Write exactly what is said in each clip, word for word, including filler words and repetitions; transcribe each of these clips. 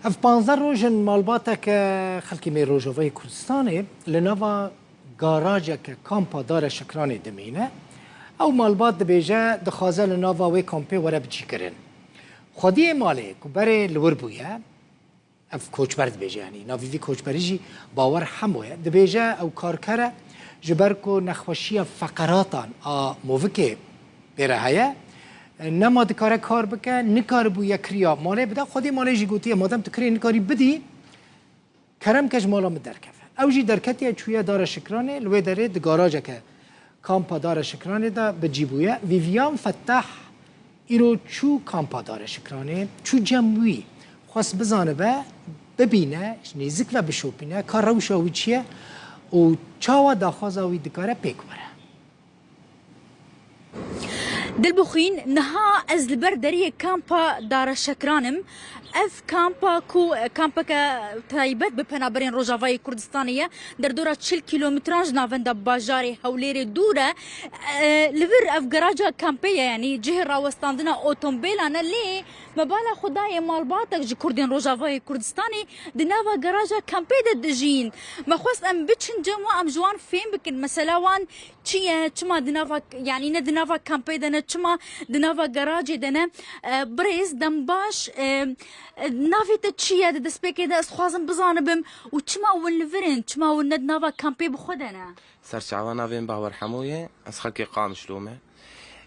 Ev panzdeh roj in malbateke xelkê me Rojavayê Kurdistanê li nava garajeke kampa Dara Şikranê dimîne. Ew malbat dibêje dixwaze li nava wê kampê were bicîkirin. Xwediyê malê ku berê li wir bûye, ev koçber dibêje, yanî navî vî koçberî jî Bawer Hemo ye. Dibêje ew karker e, ji ber ku nexweşiya feqeratan a movikê pê re heye, nema dikare kar bike, nikaribûye kiriya malê bide. Xwedî malê jî gotiye, madem tu kirê nikarî bidî, kerem ke ji mala min derkeve. Ew jî derketiye çûye Dara Şikranê, li wê derê di garajeke kampa Dara Şikranê de bi cî bûye. Vivian Fettah îro çû kampa Dara Şikranê, çû cem wî, xwest bizanibe, bibîne, ji nêzik ve bişopîne, ka rewşa wî çi ye û çawa daxwaza wî dikare pêk were. Dilbixwîn, niha ez li ber deriyê kampa Dara Şekran im. Ev kampa ku, e, kampeke taybet bi penaberên Rojavayê Kurdistanê ye, derdora çil kîlometran ji navenda bajarê Hewlêrê dûr e. E, li vir ev garaja kampê ye, yanî cihê rawestandina otomobîlan e, lê me bala xwe dayê malbatek ji Kurdên Rojavayê Kurdistanê di nava garaja kampê de dijîn. Me xwest em biçin cem wan, em ji wan fêm bikin. Mesela wan çi ye? Çima di nava, yanî ne di nava kampê de ne, çima di nava garajê de ne? E, birêz, dem baş, e, e, navê te çi ye? Di destpêkê de ez dixwazim bizanibim û çima hûn li vir in? Çima hûn ne di nava kampê bi xwe de ne? Serçava navê min Bawer Hemo ye. Ez xelkê Qamişlo me.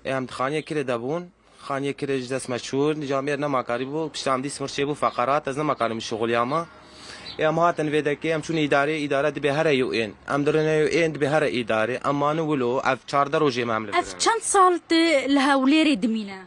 Ê, em di xaniyê kirê de bûn. Xaniyê kirê ji dest me çû, camêr nema karîbû, pişta em dî simir çêbû feqerat, ez nema karîbûm şixuliyama. Ê, em hatin vê dekê, em çûn îdarê, îdare dibê here yo ên. Em dirine yo ên, dibê here îdarê. Em mane wilo, ev çardeh rojê me em li vir in. Ev çend sal tu li Hewlêrê dimîne?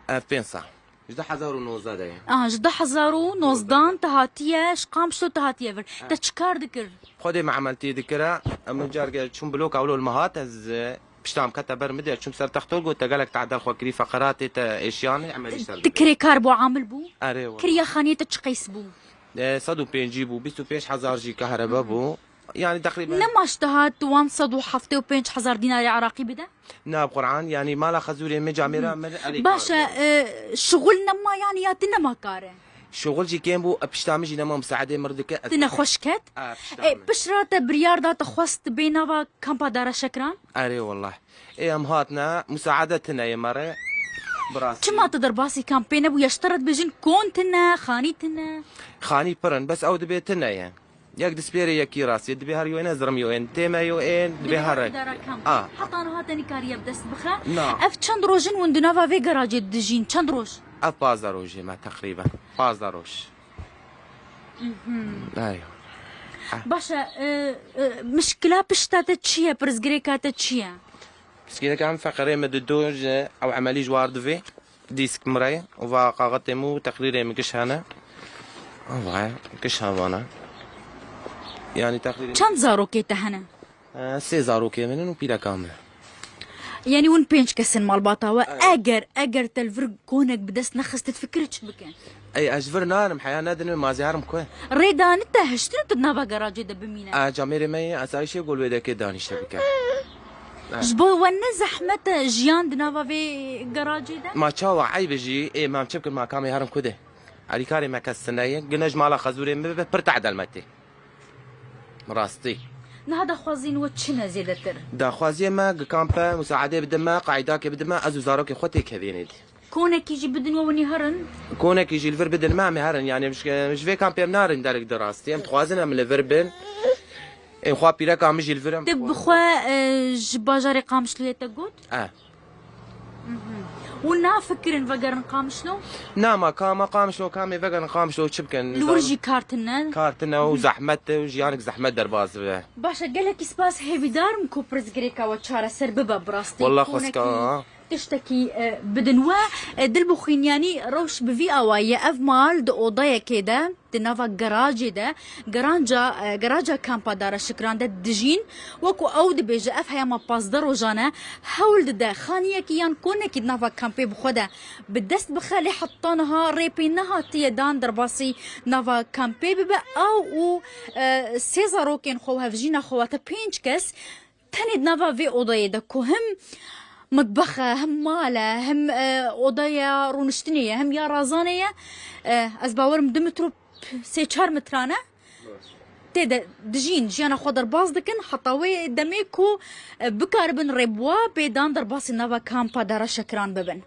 Ev pênc sal. Ji du hezar û nozdeh de ye. Aha, ji du hezar û nozdan te hatiye, ji Qamişlo te hatiye vir. Te çi kar dikir? Xwedê me emeltiyê dikira. Em carke çûm bloka wilo li me hat, ez, e, Pişta em kete ber min de, çûm ser textor, got, te gelek tehdel xwe kirî, feqeratê te êşiyanê, emelî ser. Ti kirêkar bû, amil bû? Erê, wala. Kiriya xaniyê te çi qeys bû? E, sed û pêncî bû, bîst û pênc hezar jî kahebe bû. Yani teqrîben. Ne maş dihat wan sed û heftê û pênc hezar dînarê Iraqî bide? Na, bi Quran, yani mala xezûrê min, camêra min, elê. Baş e, kar bû. E, şixul nema, yani ya ti nema kar e? Şixul jî kêm bû, e, pişta min jî nema musaedê min dike, ez. Ti nexweş ket? A, pişta E, min. Pişt re te biryar da te xwest bê nava kampa Dara Şekran? Erê wallah. Ê, em hatine, musaede tine ye me re. Bi rastî. Çima tu derbasî kampê nebû? Ya ji te re dibêjin kon tine, xanî tine? Xanî pir in, bes ew dibê tine ye. Yek dispêrê yekî rastî. Dibê her yoyne zirim yoyen. Tême yoyen, dibê her. Îdara kampê. A. Heta niha te nikariye bi dest bixe. Na. Ev çend roj in hûn di nava vê garajê dijîn? Çend roj? Ev pazdeh rojê me teqrîben. Pazdeh roj. Mhm. Ay. Baş e, e, e, mişkila pişta te çi ye? Pirsgirêka te çi ye? Pirsgirêka em feqerê me di dor ji ew emelî ji war divê. Dîsk min re ye. Û va qaxetê min û teqrîrê min giş hene. Ava giş hevana. Yani teqrîrê. Çend zarokê te hene? E, sê zarokê min in û pîreka min. Yanî hûn pênc kes in malbata we. Evet. Eger, eger te li vir konek bi dest nexist, tu difikirî çi bikin? Ey, ez ji vir narim, heya nedin min, ma ez ê herim ku? Rê dane te hiştin tu di nava garajê de bimîne? E, camêrê me yê asayişê gol wê dekê danîşte bike. E. Ji bo we ne zehmet e jiyan di nava vê garajê de? Ma çawa eyb e jî, ê, ma em çi bikin, ma kamê herin ku de? Alîkarê me kes tune ye, gine ji mala xezûrê min bibe pir tehdel me tê. Rastî. Niha daxwaziyên we çi ne zêdetir? Daxwaziyê me gi kampe musaedê bidin me, qaîdakê bidin me, ez û zarokê xwe têkevînê dî. Konekî jî bidin we winî herin? Konekî jî li vir bidin me, em ê herin. Yani ji, ji vê kampê em narin derek di rastî. Em dixwazin em li vir bin. Ê xwe pîreka min jî li vir em. Tu bi xwe, e, ji bajarê Qamişloyê te got? E. Mhm. Û nafikirin vegerin Qamişlo? Na, ma ka, ma Qamişlo, kamê vegerin Qamişlo, çi bikin? Li wir jî kar tune? Kar tune û zehmet e û jiyanek zehmet derbas dibe. Baş e, gelekî spas, hêvîdar im ku pirsgirêka we çareser bibe bi rastî. Wallah xweska. Konekî tiştekî, e, bidin we. E, Dilbixwîn, yanî rewş bi vî awayî ye. Ev mal di odayekê de, di nava garajê de, garanja, e, garaja kampa Dara Şikran de dijîn. Wekî ew dibêje, ev heyama pazdeh rojan e, hewl dide xaniyekî yan konekî di nava kampê bi xwe de bi dest bixe, lê heta niha rê pê nehatiye dan derbasî nava kampê bibe. Ew û, e, sê zarokên xwe û hevjîna xwe, wate pênc kes, tenê di nava vê odayê de ku him mitbex e, him mal e, him, e, odaya rûniştinê ye, him ya razanê ye. E, ez bawer im du metro sê çar mitran e. Tê de dijîn, jiyana xwe derbas dikin, heta wê demê ku, e, bikaribin rêbûa bêdan derbasî nava kampa dara şekiran bibin.